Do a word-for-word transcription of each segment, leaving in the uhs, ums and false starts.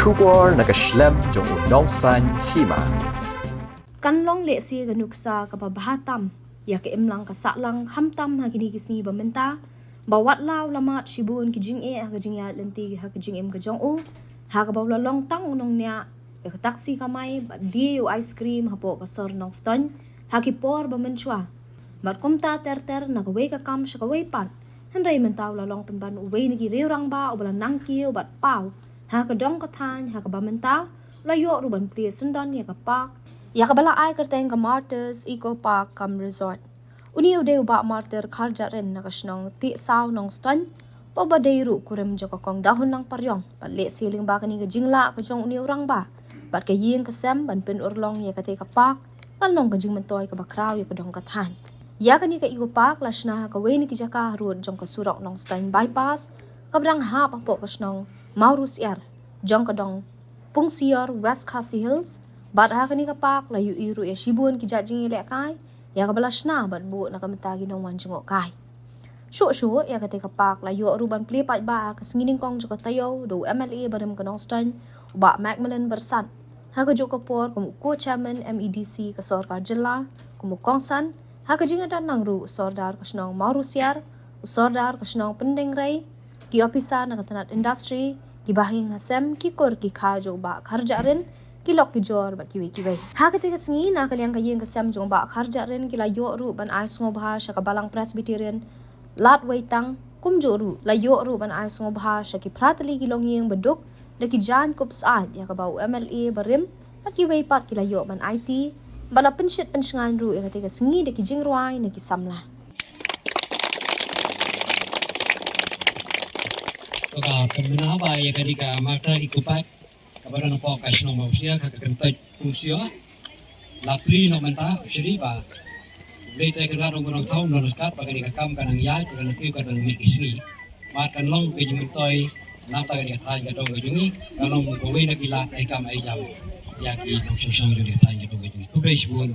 Khubor na ka shlem jong u nongsan hima. Kan long lehse ka nuksa kaba bha tam ïa ka imlang ka sahlang, khamtam ha kine ki sngi ba mynta, ba wat la u la mad shibun ki jingeh ha ka jingïaid lynti ha ka jingim ka jong u, ha kaba u la long tang u nongñiah ïa ka taxi kamai bad die ïa u ice cream hapoh ka sor Nongstoiñ ha ki por ba mynshuwa. Bad kumta ter ter na kawei ka kam sha kawei pat, hynrei mynta u la long pynban uwei na ki riew rangbah uba la nang kiew bad paw ha ka dong ka thaiñ, ha kaba mynta u la ïoh ruh ban plie syndon ïa ka park ïa kaba la ai kyrteng ka Martyrs Eco Park cum Resort. Une u dei u Bah Martyr Kharjahrin na ka shnong Tiehsaw Nongstoiñ, uba dei ruh kurim jong ka Kong Dahunlang Pariong. Bad lehse lyngba kane ka jinglah ka jong une u rangbah bad ka ïing ka sem ban pynurlong ïa kata ka park, kan long ka jingmyntoi kaba khraw ïa ka dong ka thaiñ. Ïa kane ka Eco Park la shna ha kawei na ki jaka harud jong ka surok Nongstoiñ Bypass, kaba dang hap hapoh ka shnong Mawrysiar jong ka dong Pungsior, West Khasi Hills. Bad ha kane ka park la ïohi ruh ïa shibun ki jait jingïalehkai ïa kaba la shna bad buh na ka bynta ki nongwan jngohkai. Shuh shuh ïa kata ka park la ïoh ruh ban plie paidbah ha ka sngi nyngkong jong ka taïew da u M L A barim ka Nongstoiñ, u Bah Macmillan Byrsat, ha kajuh ka por kum u co-chairman M E D C ka sorkar jylla, kum u kongsan ha ka jingïadon lang ruh u sordar ka shnong Mawrysiar, u sordar ka shnong Pyndengrei, ki ophisar na ka tnat industri, ki bahaïing hasem, ki kur ki kha jong u Bah Kharjahrin, ki lok ki jor bad kiwei kiwei. Ha kata ka sngi, na ka liang ka ïing ka sem jong u Bah Kharjahrin ki la ïoh ruh ban ai sngewbha sha ka Balang Presbyterian Laitumkhrah, kumjuh ruh la ïoh ruh ban ai sngewbha sha ki phra tylli ki longïing baduk da ki jaiñkup syaid, ïa kaba u M L A barim bad kiwei pat ki la ïoh ban aiti bad la pynshit pynshngaiñ ruh ïa kata ka sngi da ki jingrwai na ki samla. Ka pynbna ba ïa kane ka Martyr Eco Park kaba don hapoh ka shnong Mawrysiar, ka kyntoit Pungsior, la plie noh mynta, u shari ba Blei Trai Kynrad Nongbuh Nongthaw u nang ryngkat ba kane ka kam ka nang ïaid, ka nang kiew, ka nang mih ki sngi. Bad kan long ka jingmyntoi na ka bynta kane ka thaiñ ka dong ka jong ngi, kan long kawei na ki lad ai kam ai jam ïa ki nongshong shnong jong kane ka thaiñ ka dong ka jong ngi. Khublei shibun.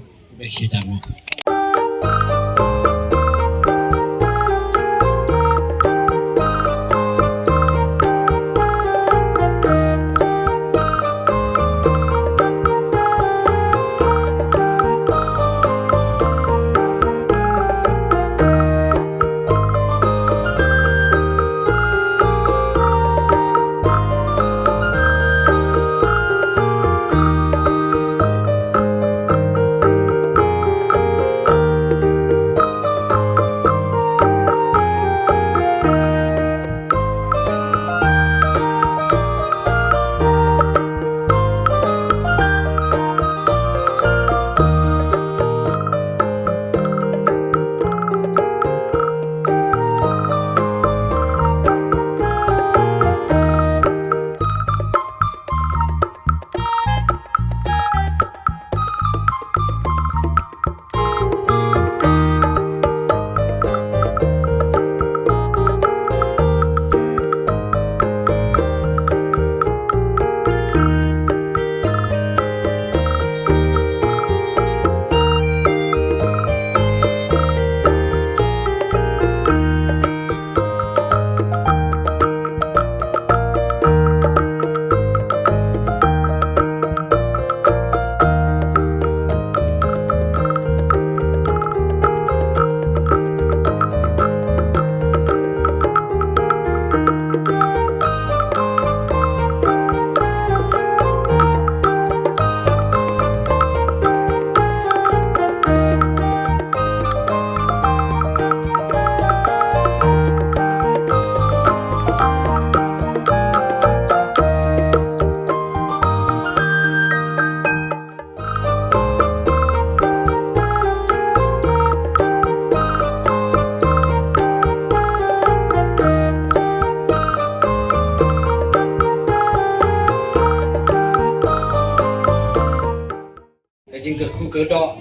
Ka jingkyrkhu kyrdoh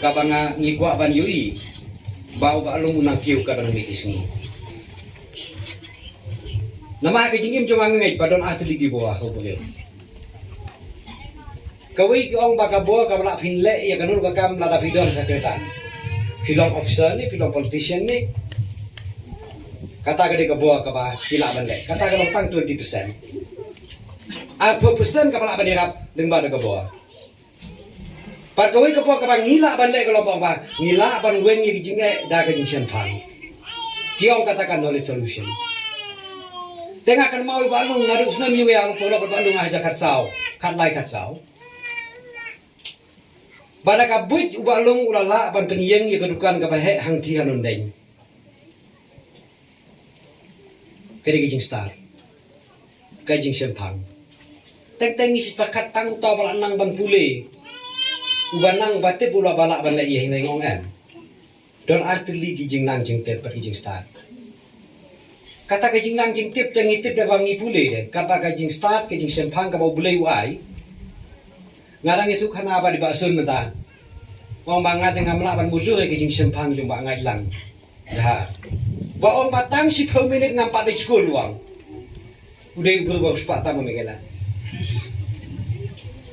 kaba nga ngi kwah ban ïohi ba u Bah Lum u nang kiew ka ban mih ki sngi. Namar ka jingim jong nga nga ngeit ba don ar tylli ki bor ha u Bah Lum. Kawei ki ong ba ka bor kaba lah phin leh ïa kano ka kam lada phi don ka kyrdan. Phi long officer ne, phi long politician ne. Kata ka dei ka bor kaba phi lah ban leh. Kata ka long tang twenty percent. Arphew percent kaba lah ban ïarap lyngba da ka bor. Bad kawei ka por kaba ngi lah ban leh ka long ba ngi lah ban weng ïa ki jingeh da ka jingshemphang. Ki ong kata ka knowledge solution. Te nga kynmaw ïa u Bah Lung, naduh u snem ïa u ïa u Bah Lung, nga hajar khatsaw, khatlai khatsaw. Ba da ka buit u Bah Lung u la lah ban pynïeng ïa ka dukan kaba heh hangtei ha Nongdeng. Ka dei ka jingstad, ka jingshemphang. Teng teng ngi shu pyrkhat tang uta uba la nang ban pule, uba nang ba tip u la ba lah ban leh ïa hi, nga ong em. Don artylli ki jingnang jingtip bad ki jingstad. Kata ka jingnang jingtip te ngi tip da ba ngi pule de, kaba ka jingstad, ka jingshemphang kaba U Blei u ai. Nga dang ïathuh khana bad i Bah Sun mynta. Ong ba nga te ngam lah ban mudui ka jingshemphang jong Bah Ngaitlang. Ïa. Ba ong ba tang shiphew minit ngam pat leit skul, ong. U dei u briew ba u spah tam, ong, la.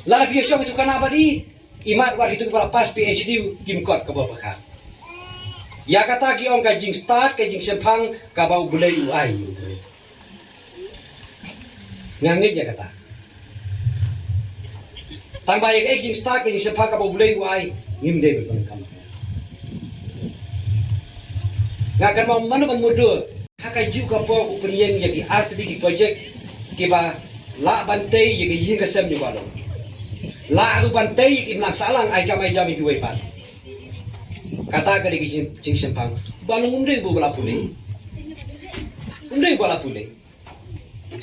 Lada phi ïa shong ïathuh khana bad i, imat wat kito kiba la pass P H D kim kot kaba pyrkhat. Ïa kata ki ong ka jingstad, ka jingshemphang kaba U Blei u ai. Nga ngeit ïa kata. Tang ba ïa ka jingstad, ka jingshemphang kaba U Blei u ai, ngim dei ban pyndonkam. Nga kynmaw mano ban mudui. Ha kajuh ka por u pynïeng ïa ki artylli ki project kiba lah ban tei ïa ka ïing ka sem jong u Bah Lung. Lah ruh ban tei ïa ki imlang sahlang, ai kam ai jam ïa kiwei pat. Kata ka dei ka jing, jingshemphang. U Bah Lung um dei uba la pule. Um dei uba la pule.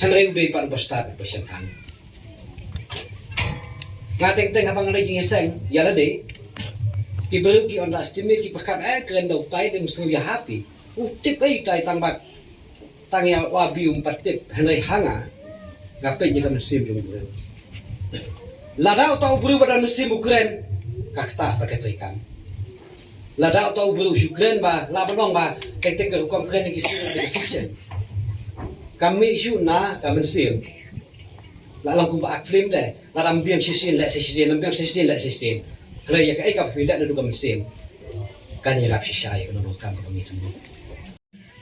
Hynrei u dei pat uba stad, uba shemphang. Nga teng teng haba nga leit jingïaseng ïa lade, ki briew ki underestimate, ki pyrkhat, eh, kren da utai, dei mynsiem ïa happy. U tip ei utai tang ba tang ïa u Abi um pat tip, hynrei ha nga, nga peit ïa ka mynsiem jong u briew. Lada uta u briew ba don mynsiem u kren, ka ktah bad ka treikam. Lada uta u briew shu kren ba, lah ban ong ba, teng teng ka rukom kren ki sien, ka shisien. Ka mih shuh na ka mynsiem. La long kumba act film de, lada ym biang shisien, leh shisien, ym biang shisien, leh shisien. Hynrei ïa kaei kaba phi leh naduh ka mynsiem, kan ïarap shisha ïa kano kano ka kam kaba ngi thmu.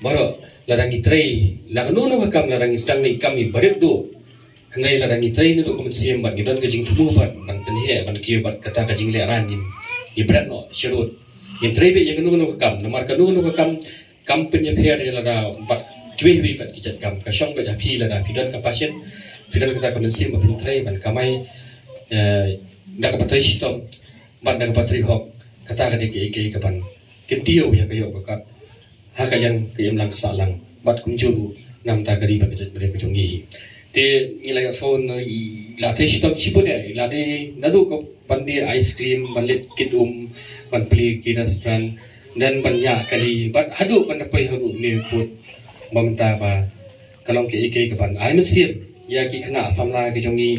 Baroh, lada ngi trei, la kano kano ka kam, lada ngi sdang ngi kam ngi barit duh. Hynrei lada ngi trei naduh ka mynsiem bad ngi don ka jingthmu bad ban pynheh, ban kiew bad kata ka jinglehrain, ngin, ngi bret noh sharud. Ngin trei beit ïa kano kano ka kam, namar kano kano ka kam, kam pynïapher ïa lada bad kiwei kiwei bad ki jait kam. Ka shong beit ha phi lada phi don ka passion, phi don kata ka mynsiem ba phin trei ban kamai, eh, da kaba trei shitom bad da kaba trei hok. Kata ka dei kaei kaei kaban kyntiew ïa ka ïoh ka kat ha ka liang ka imlang ka sahlang bad kumjuh ruh na ka bynta ka ri bad ka jaitbynriew ka jong ngi. Te ngi la ïohsngew na i la trei shitom shibun ïa i la dei naduh ka ban die ice cream, ban leit kit um, ban plie ki restaurant, then ban ñiah kali bad haduh ban da poi haduh ne pud ba mynta ba ka long kaei kaei kaban ai mynsiem ïa ki khynnah samla ki jong ngi,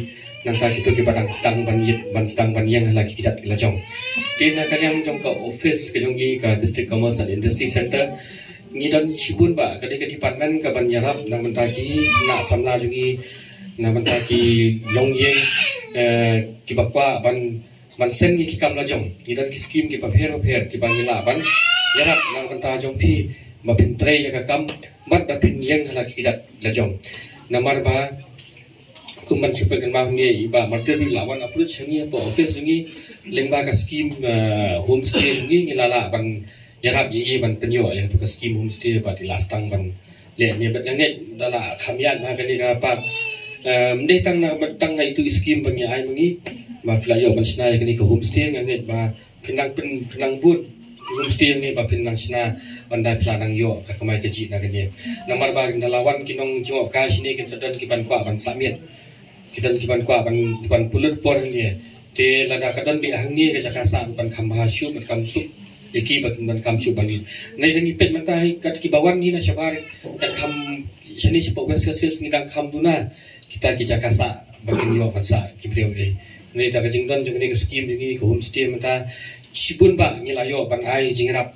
nangta kito kiba dang sdang ban ïit, ban sdang ban ïeng ha la ki kjat la jong. Te na ka liang jong ka office ka jong ngi ka District Commerce and Industry Centre, ngi don shibun ba ka dei ka department kaban ïarap na ka bynta ki khynnah samla jong ngi, na ka bynta ki longïing, eh, kiba kwah ban ban seng ïa ki kam la jong. Ngi don ki skim kiba pher bapher kiba ngi lah ban ïarap na ka bynta jong phi ba phin trei ïa ka kam bad ba phin ïeng ha la ki kjat la jong. Namar ba kum ban shu peit kynmaw, ngi i Bah Martin ruh i la wan approach ha ngi hapoh office jong ngi lyngba ka skim, eh, homestay jong ngi, ngi la lah ban ïarap ïa i ban pynïoh ïa ka skim homestay bad i la sdang ban leh ne bad nga ngeit da la kham ïaid bha kane ka part. Em, ym dei tang na, tang na itu i skim ba ngi ai ma ngi. Ba phi la ïoh ban shna ïa kane ka homestay, nga ngeit ba phin nang pyn, phin nang bud homestay ne ba phin nang shna ban da phi la nang ïoh ka kamai kajih na kane. Namar ba da la wan ki nongjngohkai shane kin sa don kiban kwah ban sah miet. Ki don kiban kwah ban, ban pynlut por hangne. Te lada ka don beit hangne ka jaka sah ruh kan kham bha shuh, ban kham suk ïa ki, ban, ban kham suk ban ïit. Nai da ngi peit mynta hi kat kiba wan ngi na shabar, kat kham shane shapoh West Khasi Hills ngi dang kham duna kita ki jaka sah ba kin ïoh ban sah ki briew ei. Nai da ka jingdon jong kane ka skim jong ngi ka homestay mynta shibun ba ngi la ïoh ban ai jingïarap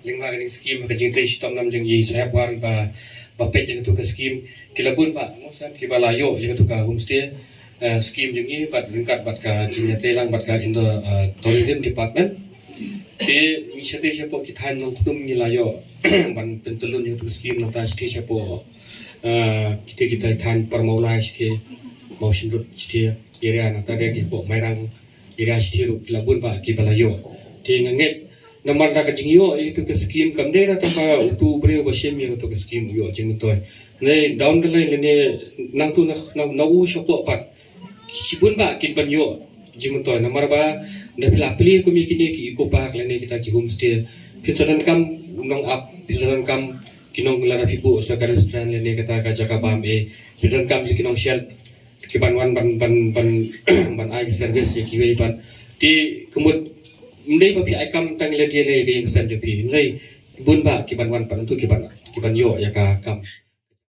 lyngba kane ka skim, ka jingtrei shitom nam jong i Sir Hepwar ba, ba peit ïa katu ka skim. Ki la bun ba, most of kiba la ïoh ïa katu ka homestay, eh, skim jong ngi bad ryngkat bad ka jingïatreilang bad ka Indo, eh, Tourism Department. Te ngi shatei shapoh ki thaiñ Nongkhnum ngi la ïoh ban pyntyllun ïa katu ka skim, nangta shatei shapoh, eh, kita kita thaiñ Parmawlai shatei. Mawshynrut, Shithiah area, nangta de ki pok Mairang area Shithiah ruh ki la bun bah kiba la ïoh. Te nga ngeit namar da ka jingïoh ïa katu ka skim kam dei da tang ba utu u briew ba shim ïa katu ka skim u ïoh jingmyntoi. Hynrei down the line lane nangtu na, na, na u shapoh pat shibun bah kin ban ïoh jingmyntoi namar ba da phi la plie kum ïa kine ki eco park lane kita ki homestay, phin sa donkam u nongap, phin sa donkam ki nong, lada phi buh sa ka restaurant lane kata ka jaka bam eh, phin sa donkam sa ki nongshad ki ban wan ban, ban, ban, ban ai service ïa kiwei pat. Te ka mut ym dei ba phi ai kam tang ïa lade lane ïa ka ïing ka sem jong phi, hynrei bun bah ki ban wan pat, nangtu ki ban, ki ban ïoh ïa ka kam.